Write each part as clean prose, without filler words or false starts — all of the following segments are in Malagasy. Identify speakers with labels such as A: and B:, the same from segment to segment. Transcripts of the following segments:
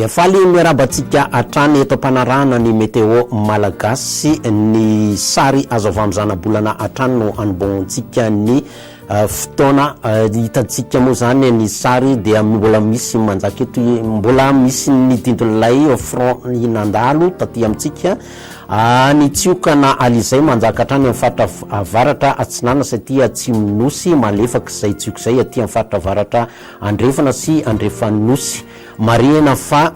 A: Dia faly miarahaba antsika hatrany eto am-panarahana ny Météo Malagasy. Ny sary azo avy amin'ny zanabolana hatrany no anombohantsika ny fotoana. Hitantsika moa izany ny sary dia mbola misy manjaka eto, mbola misy ny dindon'ilay front nandalo taty amintsika. Ny tsioka na alizay manjaka hatrany amin'ny faritra avaratra atsinanana sy aty atsimon'ny Nosy. Malefaka izay tsioka izay aty amin'ny faritra avaratra andrefana sy andrefan'ny Nosy. Marihina fa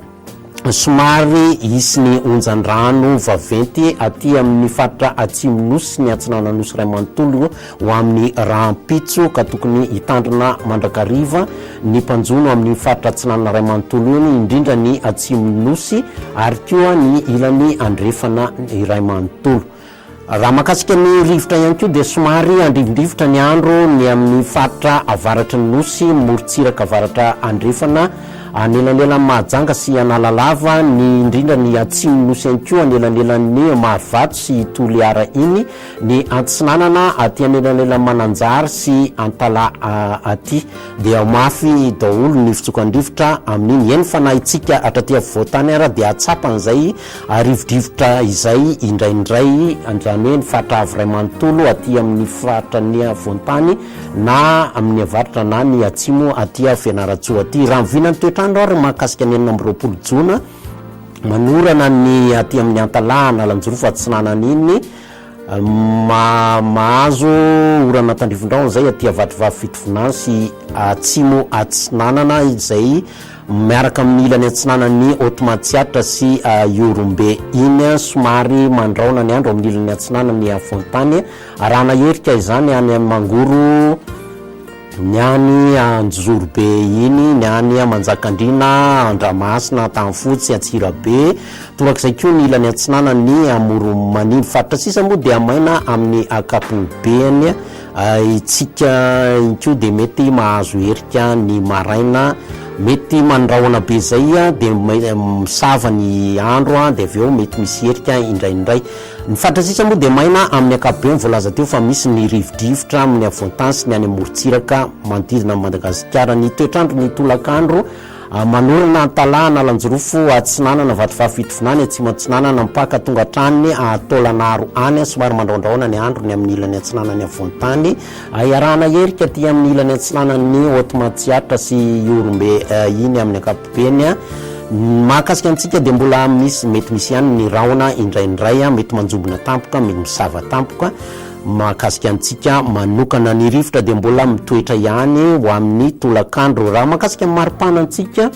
A: somary hisy ny onjan-drano vaventy aty amin'ny faritra atsimo Nosy sy ny atsinanan'ny Nosy iray manontolo ho amin'ny rahampitso ka tokony hitandrina mandrakariva ny mpanjono amin'iny faritra atsinanana iray manontolo iny, indrindra ny atsimo Nosy ary koa ny ilany andrefana iray manontolo. Raha mahakasika ny rivotra ihany koa dia somary handrivondrivotra ny andro ny amin'ny faritra avaratry ny Nosy, morontsiraka avaratra andrefana, anelanelan'i Mahajanga sy Analalava, ny indrindra ny atsimon'ny Nosy ihany koa anelanelan'ny Marovato sy Toliara iny, ny antsinanana aty anelanelan'i Mananjary sy Antalaha aty. Dia mafy daholo ny fitsokan-drivotra amin'iny. Eny fa na itsika hatraty afovoan-tany ara dia hahatsapa an'izay rivodrivotra izay indraindray, izany hoe ny faritra avo iray manontolo aty amin'ny faritra ny afovoan-tany na amin'ny avaratra na ny atsimo aty Fianarantsoa aty. Raha ny vinan'ny toetr'andro ary mahakasika ny 26 jona, manorana ny aty amin'ny Antalaha, Analanjirofo atsinanana iny, Mahazo orana tandrifindrahona izay aty Avatovavy Fitovinany sy Atsimo Atsinanana izay miaraka amin'ny ilany atsinanan'ny Haute Matsiatra sy Ihorombe iny. Somary mandrahona ny andro amin'ny ilany atsinanan'ny afovoan-tany. Arahana herika izany any Mangoro. Ny any Anjozorobe iny, ny any Manjakandriana, Andramasina, Antanifotsy, Antsirabe, torak'izay koa ny ilany atsinanan'ny Amoron'i Mania. Ny faritra sisa moa dia maina amin'ny ankapobeny. Itsika iny koa dia mety mahazo herika ny maraina, mety mandrahona be izay dia misava ny andro dia avy eo mety misy herika indraindray. Ny faritra sisa moa dia maina amin'ny ankapobeny voalaza teo fa misy ny rivodrivotra amin'ny afovoan-tany sy ny any amorontsiraka manodidina an'i Madagasikara. Ny toetr'andro ny tolakandro, manorana Antalaha, Analanjirofo, Atsinanana, Vatovavy Fitovinany, Atsimo Atsinanana, mipaka tonga hatrany Taolagnaro any, somary mandrahondrahona ny andro ny amin'ny ilany atsinanan'ny afovoan-tany. Iarahana herika aty amin'ny ilany atsinanan'ny Haute Matsiatra sy Ihorombe iny amin'ny ankapobeny. Ny mahakasika antsika dia mbola misy, mety misy ihany ny rahona indraindray, mety manjombona tampoka, mety misava tampoka. Mahakasika antsika manokana ny rivotra dia mbola mitoetra ihany ho amin'ny tolakandro. Raha mahakasika ny maripana antsika,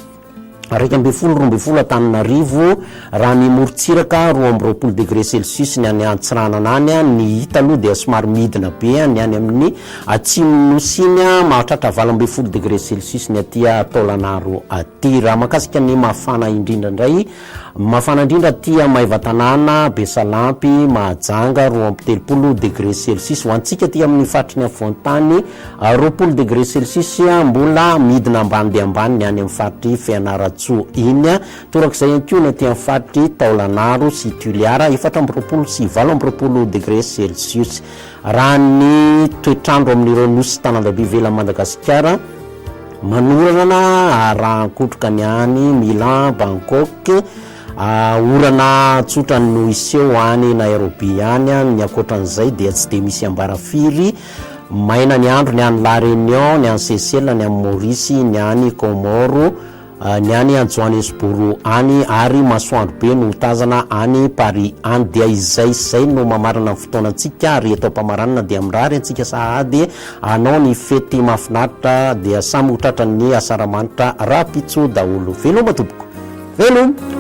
A: 11, 12 Antananarivo, raha ny morontsiraka 22 degré celsius ny any Antsiranana any, ny hita aloha dia somary midina be ny any amin'ny atsimon'ny Nosy iny, mahatratra 18 degré celsius ny aty Taolagnaro aty. Raha mahakasika ny mafana indrindra indray, mafana indrindra aty Maevatanàna, Besalampy, Mahajanga, 32 degré celsius. Ho antsika aty amin'ny faritry ny afovoan-tany, 20 degré celsius, mbola midina ambany dia ambany ny any amin'ny faritr'i Fianarantsoa iny. Torak'izay ihany koa ny aty amin'ny faritr'i Taolagnaro sy Toliara, 24 sy 28 degré celsius. Raha ny toetr'andro amin'ireo nosy tanan-dehibe ivelan'i Madagasikara, manorana raha ankotroka ny any Milan, Bangkok, orana tsotra no hiseho any Nairobi any, ny ankoatran'izay dia tsy dia misy ambara firy, maina ny andro ny any La Réunion, ny any Seychelles, ny any Maurice, ny any Comores. Ny any Johannesburg any ary masoandro be no ho tazana any Paris any. Dia izay sy izay no mamarana ny fotoanantsika ary eto am-pamaranana dia mirary antsika sahady hanao ny fety mahafinaritra dia samy ho tratran'ny asaramanitra rahampitso daholo. Veloma tompoko. Veloma!